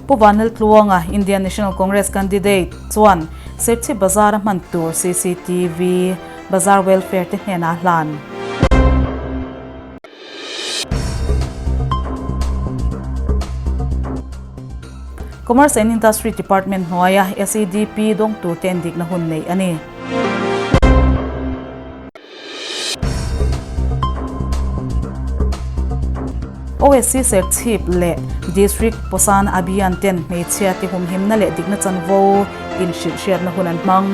Pu Vanlaltluanga, Indian National Congress candidate, chuan Serchhip Bazar a hman tur cctv Bazar Welfare te hnenah a hlan. Commerce and Industry Department hnuaia SEDP dawng tur te endikna hun neih a ni. OSC Serchhip leh District Posan Abhiyan ten hmeichhia te humhimna leh dikna chanvo inhrilhhriatna hun an hmang.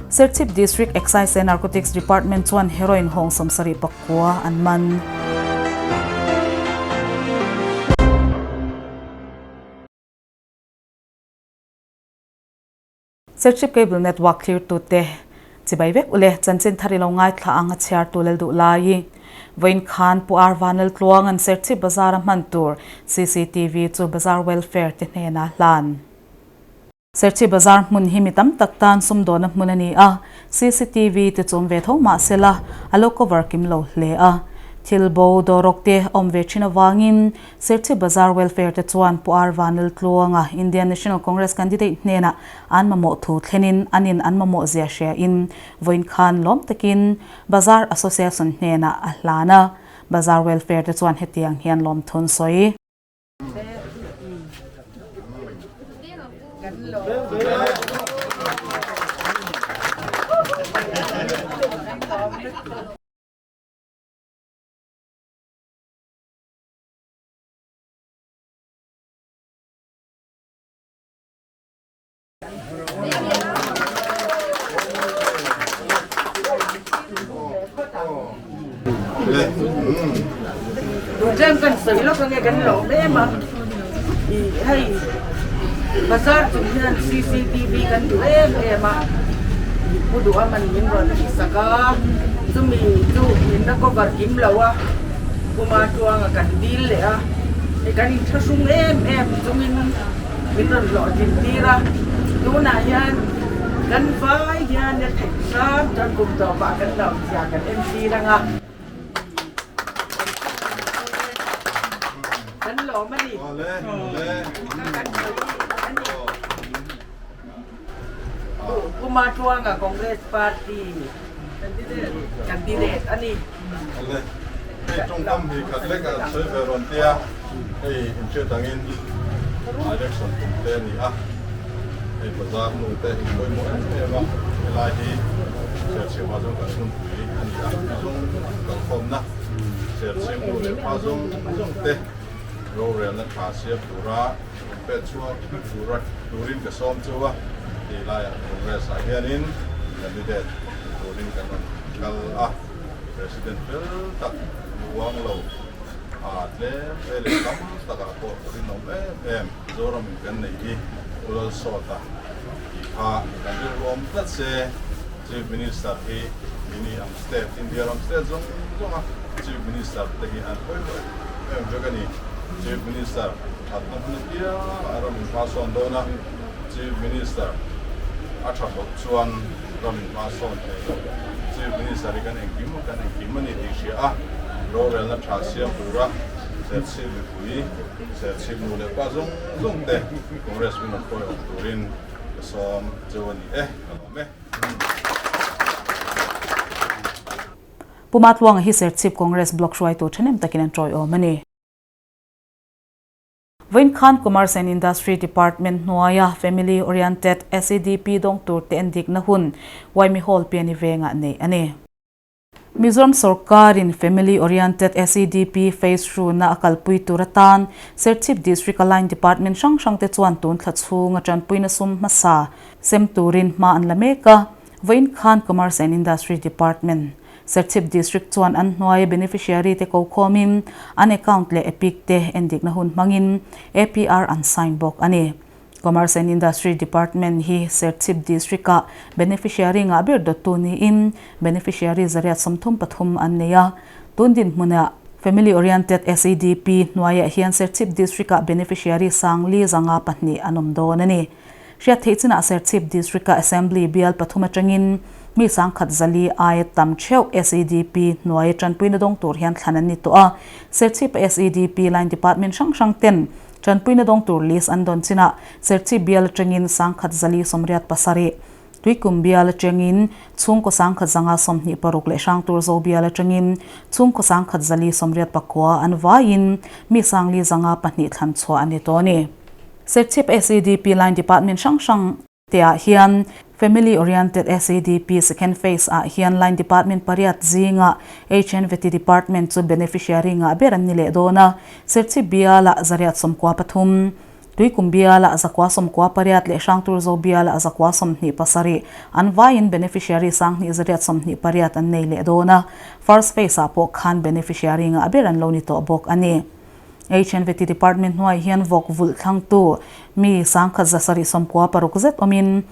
Serchhip District Excise and Narcotics Department chuan heroin hawng 79 an man. Serchhip Cable Network thlirtute chibai vek ule chanchin thar i lo ngaithla ang a chhiartu lel duh lai. Vawiin khan Pu Ar Vanlaltluanga'n Serchhip Bazar a hman tur cctv chu Bazar Welfare te hnenah a hlan. Serchhip Bazar hmun hi mi tam tak tan sumdawna hmun a ni a, cctv te chawm ve tho mah sela a lo cover kim lo hle a. Thil bo dawrawk te a awm ve thin avangin Serchhip Bazar Welfare te chuan Pu Ar Vanlaltluanga, Indian National Congress candidate hnenah an mamawh thu thlenin an in an mamawh zia hriain vawiin khan lawm takin Bazar Association hnenah a hlan a. Bazar Welfare te chuan hetiang hian lawmthu an sawi. Tlem kan sawi lawk ange kan lawm em a, ih hei bazar chung hian cctv kan duh em em a, ih pu duh a man min rawn tih sak a, chumi chu min la cover kim lo a, kuma tuanga kan dil leh a, hei kan inthlahrung em em chungin. Min rawn hlawh din tir a, tunah hian kan vai hian a theih hram chuan kum tawpah kan lo zia kan en tir ang a. Kan lawm a ni. Kan sawi a ni. Kuma Tuanga Congress Party candidate a ni. Hei tawngkam hi khat lek a sawi ve rawn tia, hei inhriat angin election tum te a ni a, hei bazar nu te in pawimawh em em a, helai hi Serchhip-ah chuan kan hmunpui a ni a, mi zawng kalkhawmna Serchhip nu leh pa zawng zawng te rorelna tha siam tura in pet chhuak tura turin ka sawm chu a, tih laiah Congress-ah hianin candidate turin kan rawn kal a. President fel tak uang lo a tlem te leh tam takah pawh rinawm em em Zoramin kan neih hi Pu Lalsawta tih kha kan rilru awm tlat se Chief Minister hi mini ang state India ram state zawng zawnga Chief Minister te hi an pawimawh em em vek a ni. Chief Minister thatna hmun apiang a ramin hma sawn dawn a, Chief Minister a tha loh chuan Ramin hma sawn thei lo. Chief Minister hi kan engkim kan engkim a ni tih hria a, rorelna tha siam tura Serchhip mipui, Serchhip nu leh pa zawng zawng te Congress min rawn hruai awm turin ka sawm cheu a ni e, ka lawm e. Pu Matluanga hi Serchhip Congress Block hruaitu thahnem takin an tawiawm a ni. Vawiin khan Commerce and Industry Department hnuaia Family Oriented SEDP dawng tur te endikna hun Waimi Hall Piani vengah neih a ni. Mizoram sawrkarin Family Oriented SEDP Phase hruna a kalpui tur atan Serchhip District a Line Department hrang hrang te chuan tun thla chhunga tanpuina sum hmasa sem turin hma an la mek a. Vawiin khan Commerce and Industry Department Serchhip District chuan an hnuaia beneficiary te ko khawmin an account leh EPIC te endikna hun hmangin APR an sign bawk a ni. Commerce and Industry Department hi Serchhip District-ah beneficiary ngah ber dawttu niin beneficiary 133 an nei a. Tun dinhmunah Family Oriented SEDP hnuaiah hian Serchhip District-ah beneficiary 452 an awm dawn a ni. Hriat theih chinah Serchhip District-a Assembly bial pathum atangin Mi 10,000 4 aia tam theuh SEDP hnuaia tanpuina dawng tur hian thlan an ni tawh a. Serchhip SEDP line department hrang hrang ten tanpuina dawng tur list an dawn chinah Serchhip bial atangin 10,187, Tuikum bial atangin chhungkaw 10,126 leh Hrangturzo bial atangin chhungkaw 1,489 an vaiin mi 4,502 thlan chhuah a ni tawh a ni. Serchhip SEDP line department hrang hrang te ah hian Family Oriented SEDP Second Phase ah hian Line Department pariat zingah HNVT Department chu beneficiary ngah ber an ni leh dawn a, Serchhip bialah 193, Tuikum bialah 998 leh Hrangturzo bialah 927 an vaiin beneficiary 2828 an nei leh dawn a, First Phase ah pawh khan beneficiary ngah ber an lo ni tawh bawk a ni. HNVT Department hnuai hian vawk vulh thlangtu mi 1796 zet awmin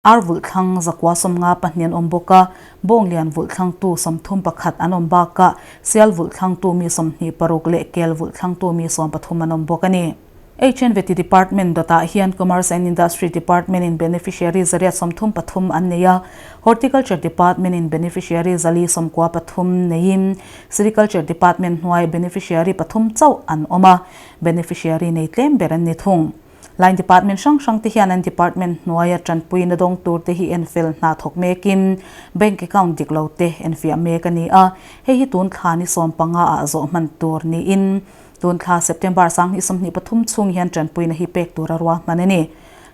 ar vulh thlang 952 an awm bawk a, bawnglian vulh thlangtu 31 an awm bakah sial vulh thlangtu mi 26 leh kel vulh thlangtu mi 13 an awm bawk a ni. HNVT Department dawtah hian Commerce and Industry Department in beneficiary 133 an nei a, Horticulture Department in beneficiary 493 neiin Sericulture Department hnuai beneficiary pathum chauh an awm a, beneficiary nei tlem ber an ni thung. Line Department hrang hrang te hian an department hnuaia tanpuina dawng tur te hi enfel hna thawk mekin bank account dik lo te enfiah mek a ni a, hei hi tun thla ni 15 ah zawh hman tur niin tun thla September 2023 chhung hian tanpuina hi pek tur a ruahman a ni.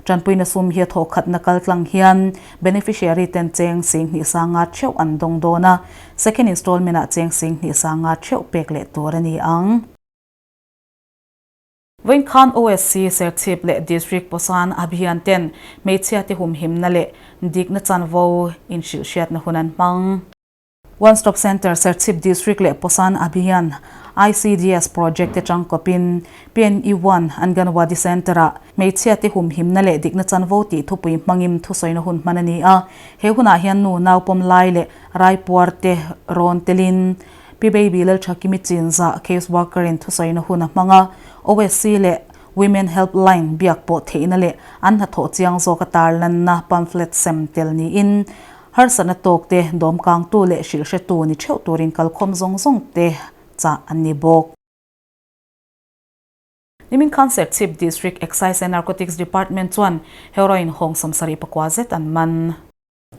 Tanpuina sum hi a thawhkhatna kal tlang hian beneficiary ten cheng 2500 theuh an dawng dawn a, second installment ah cheng 2500 theuh pek leh tur a ni ang. Vawiin khan OSC Serchhip leh District Posan Abhiyan ten hmeichhia te humhimna leh dikna chanvo inhrilhhriatna hun an hmang. One Stop Centre Serchhip District leh Posan Abhiyan ICDS Project te tangkawpin PNE One Anganwadi Centre-ah hmeichhia te humhimna leh dikna chanvo tih thupui hmangin thusawina hun hman a ni a. He hunah hian nu naupawm lai leh raipuar te rawn telin Pi Baby Lalthakimi Chinzah Case Worker-in thusawina hun a hmang a, OSC leh Women Helpline biak pawh theihna leh an hnathawh chiang zawka tarlanna pamphlet sem tel niin Harsatna tawk te, dawmkangtu leh hrilhhretu ni theuh turin kalkhawm zawng zawng te chah an ni bawk. Nimin khan Serchhip District Excise and Narcotics Department chuan heroin hawng 74 zet an man.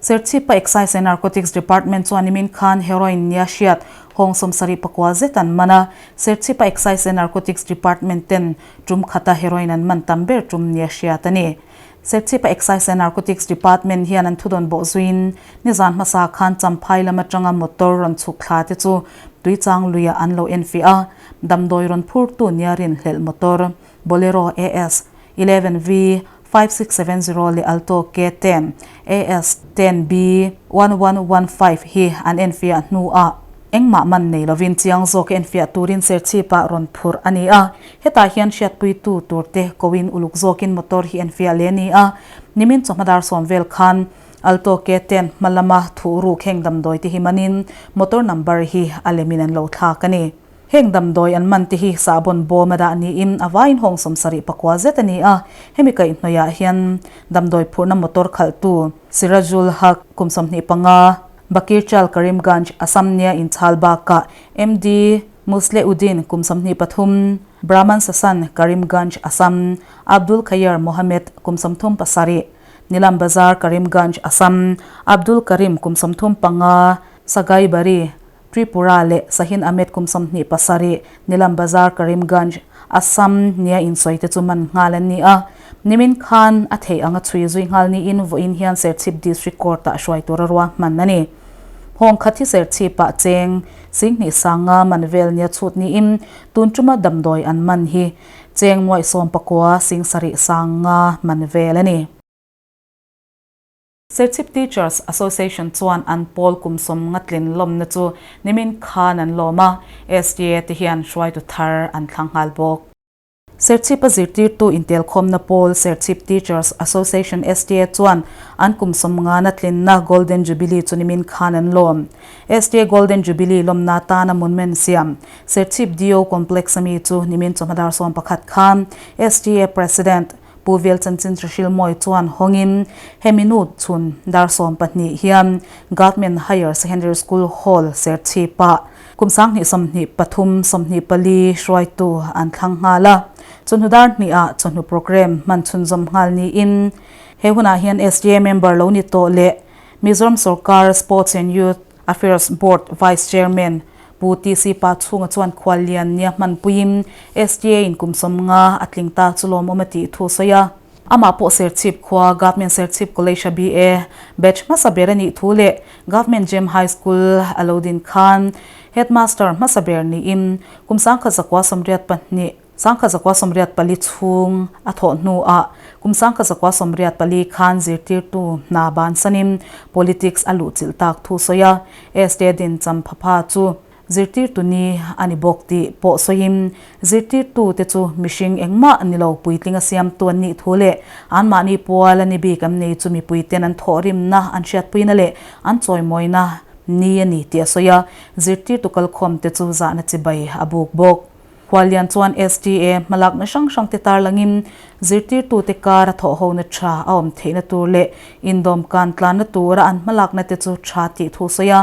Serchhipa Excise and Narcotics Department chuan nimin khan heroin nia hriat hawng 74 zet an man a. Serchhipa Excise and Narcotics Department ten tum khata heroin an man tam ber tum nia hriat a ni. Serchhipa Excise and Narcotics Department hian an thudawn bawh zuiin nizan hmasa khan Champhai lam atanga motor rawn chhuk thla te chu Tuichang luiah an lo enfiah a, damdawi rawn phurtu nia rinhlelh motor Bolero AS 11 V 5670 leh Alto K 10 AS 10 B 1115 hi an enfiah hnuah engmah man nei lovin chiang zawk enfiah turin Serchhipah rawn phurh a ni a. Hetah hian hriatpuitu turte koin uluk zawkin motor hi enfiah leh a ni a, nimin chawhma dar sawm vel khan Alto K ten hma lama thuh ruk heng damdawi te hi manin motor number hi a lemin an lo thlak a ni. Heng damdawi an man te hi sahbawn bawm a dah niin a vaiin hawng 74 zet a ni a, hemi kaihhnawihah hian damdawi phurhna motor khalhtu Sirajul Haq kum 25, Bakirchal Karimganj, Assam nia inchhal bakah MD Musleuddin kum 23, Brahman Sasan, Karimganj, Assam, Abdul Khayyar Mohammed kum 37, Nilam Bazar, Karimganj, Assam, Abdul Karim kum 35, Sagaibari, Tripura leh Sahin Ahmed kum 27, Nilam Bazar, Karimganj, Assam nia insawi te chu man nghal an ni a. Nimin khan a theih anga chhui zui nghal niin vawiin hian Serchhip District Court-ah hruai tura ruahman a ni. Hawng khat hi Serchhipah cheng 2500 man vel nia chhut niin tun tuma damdawi an man hi cheng nuaih 19 7,500 man vel a ni. Serchhip Teachers Association chuan an pawl kum 50 tlin lawmna chu nimin khan an lawm a, SDA te hian hruaitu thar an thlang nghal bawk. Serchhip a zirtirtu intelkhawmna pawl Serchhip Teachers Association, STA, chuan an kum 50 na tlinna Golden Jubilee chu nimin khan an lawm. STA Golden Jubilee lawmna atana monument siam Serchhip DO Complex ami chu nimin chawhma dar 11 khan STA President. Pu Vel Chanchin Hrihrilmawi chuan hawngin hemi nu chhun dar 12 hian Government Higher Secondary School Hall Serchhip-ah kum 2023 24 hruaitu an thlang nghal a. Chawhnu dar hnihah chawhnu programme hman chhunzawm nghal niin he hunah hian SDA member lo ni tawh leh Mizoram Sorkar Sports and Youth Affairs Board Vice Chairman Pu TC Pachhunga chuan khuallian nia hmanpuiin SDA in kum 50 a tling ta chu lawmawm a tih thu sawi a. Amah pawh Serchhip khua Government Serchhip College a BA batch hmasa ber a nih thu leh Government Gem High School a lo din khan Headmaster hmasa ber niin kum 1982 1984 chhung a thawh hnuah kum 1984 khan zirtirtu hna bansanin politics a luhchilh tak thu sawi a, ST din champha chu zirtirtu ni a ni bawk tih pawh sawiin zirtirtute chu mihring engmah ni lo puitling a siamtu an nih thu leh anmahni pual a ni bik an nei chu mipuiten an thawhrimna an hriatpuina leh an chawimawina ni a ni tih a sawi a, zirtirtu kalkhawmte chu zahna chibai a buk bawk. Khuallian chuan STA hmalakna hrang hrang te tarlangin zirtirtute kara thawhhona tha a awm theihna tur leh indawmkan tlanna tura an hmalakna te chu tha tih thu sawi a,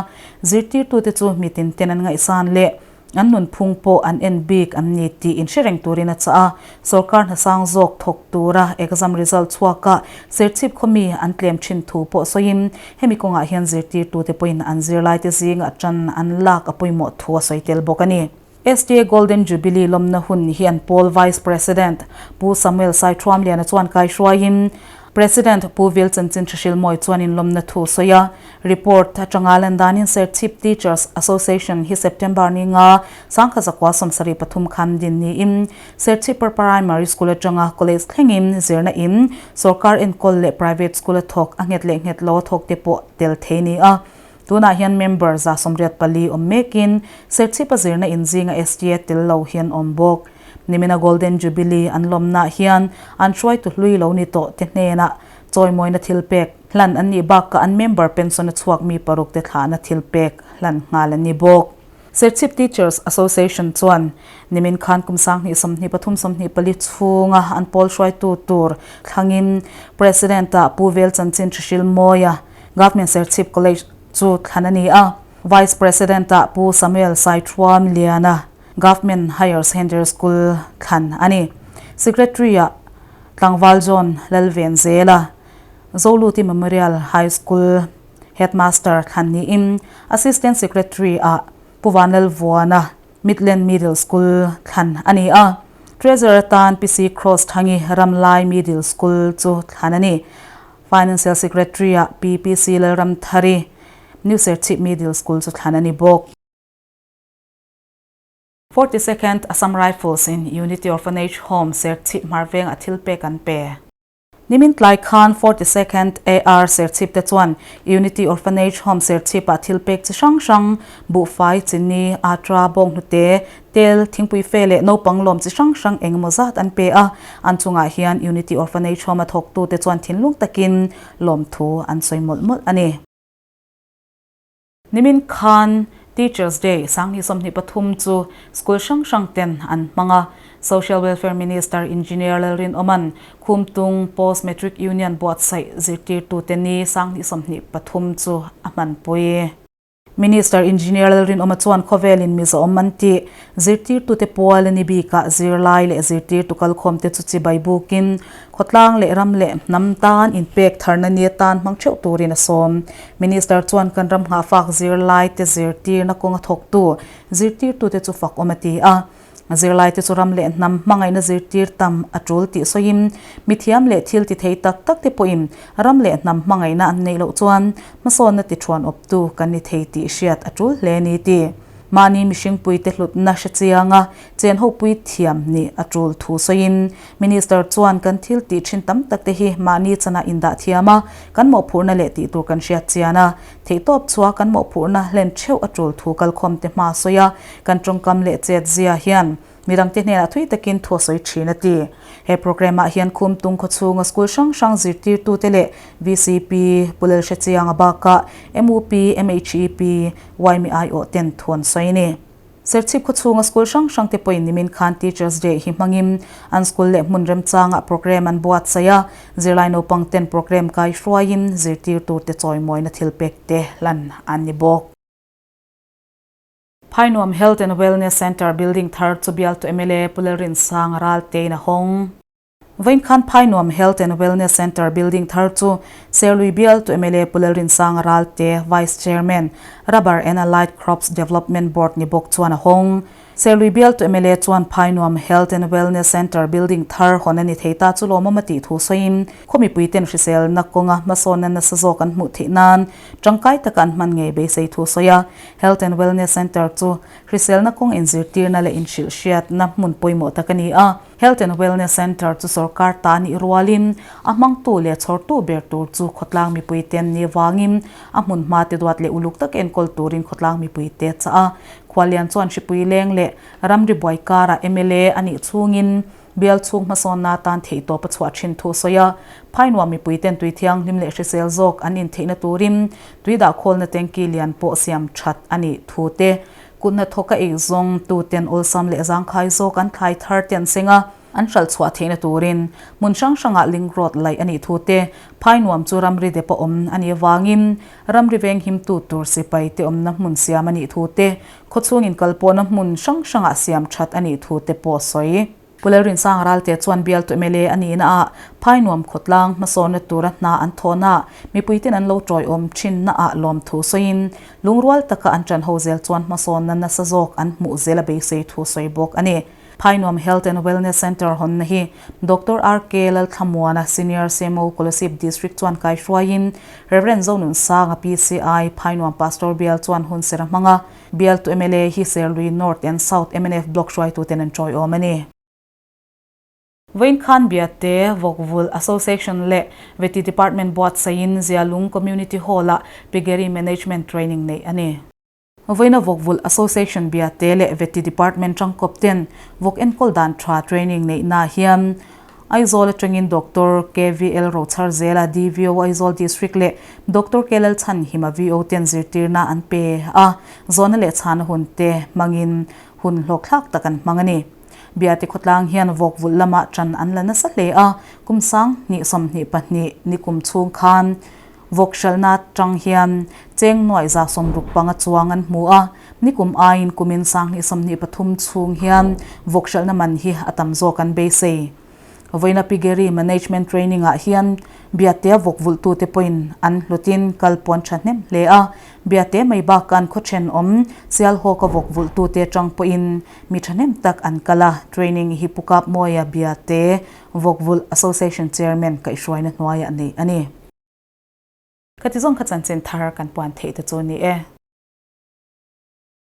zirtirtute chu mitin ten an ngaihsan leh an nunphung pawh an en bik an ni tih inhre reng turin a chah a. Sorkar hnasang zawk thawk tura exam result chhuaka Serchhip khawmi an tlem thin thu pawh sawiin hemi kawngah hian zirtirtute pawhin an zirlaite zingah tan an lak a pawimawh thu a sawi tel bawk a ni. STA Golden Jubilee lawmna hun hian Pawl Vice President Pu Samuel Saithuamliana chuan kaihruaiin President Pu Vil Chanchin Hrihrilmawi chuan inlawmna thu sawi a. Report atanga lan danin Serchhip Teachers Association hi September ni nga 1973 khan din niin Serchhip Primary School atanga College thlengin zirna in sorkar enkawl leh private school a thawk a nghet leh nghet lo a thawk te pawh tel thei ni a. Tunah hian member 84 awm mekin Serchhip a zirna inzinga STA tel lo hian awm bawk. Nimina Golden Jubilee an lawmnaah hian an hruaitu hlui lo ni tawh te hnenah chawimawina thil pek hlan an nih bakah an member pension a chhuak mi paruk te thlahna thil pek hlan nghal an ni bawk. Serchhip Teachers Association chuan nimin khan kum 2023 24 chhunga an pawl hruaitu tur thlangin President-ah Pu Vel Chanchin Hrihrilmawia Government Serchhip College chu thlan a ni a, Vice President-ah Pu Samuel Saithuam Liana, Government Higher Secondary School thlan a ni. Secretary-ah Tlangval John Lalvenzela, Zoluti Memorial High School Headmaster thlan niin Assistant Secretary-ah Pu Vanlalvuana, Midland Middle School thlan a ni a. Treasurer atan PC Cross Thangi Ramlai Middle School chu thlan a ni. Financial Secretary-ah PPC Lalramthari, New Serchhip Middle School chu thlan a ni bawk. 42nd Assam Rifles in Unity Orphanage Home Serchhip Hmarvengah thil pek an pe. Nimin tlai khan 42nd AR Serchhip te chuan Unity Orphanage Home Serchhip ah thil pek chi hrang hrang, buhfai, chini, atra, bawnghnute, tel, thingpui fe leh naupang lawm chi hrang hrang eng emaw zat an pe a. An chungah hian Unity Orphanage Home a thawktute chuan thinlung takin lawmthu an sawi mawlh mawlh a ni. Nimin khan Teachers Day 2023 chu school hrang hrang ten an hmang a. Social Welfare Minister Engineer Lalrinawman Khumtung Post Matric Union buatsaih zirtirtute ni 2023 chu a hmanpui. Minister Engineer Lalrinawma chuan khawvelin Mizoawm an tih zirtirtute pual a ni bikah zirlai leh zirtirtu kalkhawmte chu chibai bukin khawtlang leh ram leh hnam tan inpek tharna ni atan hmang theuh turin a sawm. Minister chuan kan ram nghahfak zirlaite zirtirna kawnga thawktu zirtirtute chu fak awm a ti a. Zirlaite chu ram leh hnam hmangaihna zirtir tam a tul tih sawiin mithiam leh thil ti thei tak tak te pawhin ram leh hnam hmangaihna an neih loh chuan hmasawnna ti thuan awptu kan ni thei tih hriat a tul hle ni ti. Mahni mihringpuite hlutna hre chianga chen hopui thiam nih a tul thu sawiin Minister chuan kan thil tih thin tam tak te hi mahni chanah indah thiam a, kan mawhphurhna leh tih tur kan hriat chian a, theihtawp chua kan mawhphurhna hlen theuh a tul thu kalkhawm te hma sawi a, kan tawngkam leh chet zia hian midangte hnenah thui takin thu a sawi thin a ti. He programme ah hian Khumtung khawchhunga school hrang hrang zirtirtute leh VCP, Pu Lalhrechianga bakah MUP, MHEP, YMI aiawh ten thu an sawi a ni. Serchhip khawchhunga school hrang hrang te pawhin nimin khan Teachers Day hi hmangin an school leh hmun remchangah programme an buatsaih a, zirlai naupang ten programme kai hruaiin zirtirtu te chawimawina thil pek te hlan an ni bawk. Phainuam Health and Wellness Centre building thar chu bialtu mla Pu Lalrinsanga Raltein a hawng. Vawiin khan Phainuam Health and Wellness Centre building thar chu Serlui bialtu mla Pu Lalrinsanga Ralte, Vice Chairman, Rubber and Allied Crops Development Board ni bawk chuan a hawng. Serlui bialtu mla chuan Phainuam Health and Wellness Centre building thar hawn a ni thei ta chu lawmawm a tih thu sawiin khaw mipuiten hriselna kawnga hmasawnna nasa zawk an hmuh theih nan tangkai taka an hman ngei beisei thu sawi a. Health and Wellness Centre chu hriselna kawng inzirtirna leh inhrilhhriatna hmun pawimawh tak a ni a. Health and Wellness Centre chu sorkar ta nih rualin a hmangtu leh chhawrtu ber tur chu khawtlang mipuite an nih avangin a hmun hma te duat leh uluk tak enkawl turin khawtlang mipuite a chah a. Khualian chuan hripui leng leh ramri buai karah mla a nih chhungin bial chhung hmasawnna atan theihtawp a chhuah thin thu a sawi a. Phainuam mipuiten tui thianghlim leh hrisel zawk an intheihna turin tui dahkhawlna tanky lian pawh siam that a nih thu te Kut hnathawk a ei zawng tuten awlsam leh zangkhai zawk an thlai thar te an seng a, an hralh chhuah theihna turin hmun hrang hrangah link road laih a nih thu te, phai nuam chu ramri dep a awm a nih avangin ramri veng himtu tur sipai te awmna hmun siam a nih thu te, khawchhung inkalpawhna hmun hrang hrangah siam that a nih thu te pawh a sawi. Pu Lalrinsanga Ralte chuan bialtu mla a nihna ah Phainuam khawtlang hmasawnna tura hna an thawhna ah mipuiten an lo tawiawm thinna ah lawmthu sawiin lungrual taka an ṭan ho zel chuan hmasawnna nasa zawk an hmuh zel a beisei thu sawi bawk a ni. Phainuam Health and Wellness Centre hawnna hi Doctor RK Lalthlamuana Senior CMO Kolasib District chuan kaihruaiin Rev Zonunsanga PCI Phainuam Pastor Bial chuan hun ser a hmang a, Bialtu mla hi Serlui North and South mnf Block hruaituten an tawiawm a ni. Vawiin khan Biate, Vawkvul Association leh Vety Department buatsaihin Zialung Community Hall-ah Piggery Management Training neih a ni. Vawiina Vawkvul Association Biate leh Vety Department tangkawp ten vawk enkawl dan tha training neihna hian Aizawl atangin Doctor KVL Rochharzela, DVO Aizawl District leh Doctor K Lalchhanhima VO ten zirtirna an pe a, zawhna leh chhana hun te hmangin hun hlawkthlak tak an hmang a ni. Biate khawtlang hian vawk vulh lamah tan an la nasa hle a, kum 20 22 ni kum chhung khan vawk hralhna atang hian cheng nuaih 65 chuang an hmu a, nikum aiin kumin 2023 chhung hian vawk hralhna man hi a tam zawk an beisei. Vawiina Piggery Management Training ah hian Biate vawk vulhtute pawhin an hlutin kal pawn thahnem hle a, Biate mai bakah an khaw thenawm Sialhawka vawk vulhtute atang pawhin mi thahnem tak an kal a, training hi Pu Kapmawia Biate Vawk Vulh Association Chairman kaihhruaina hnuaiah neih a ni. Khati zawng kha chanchin thar kan puan theih te chu ni e.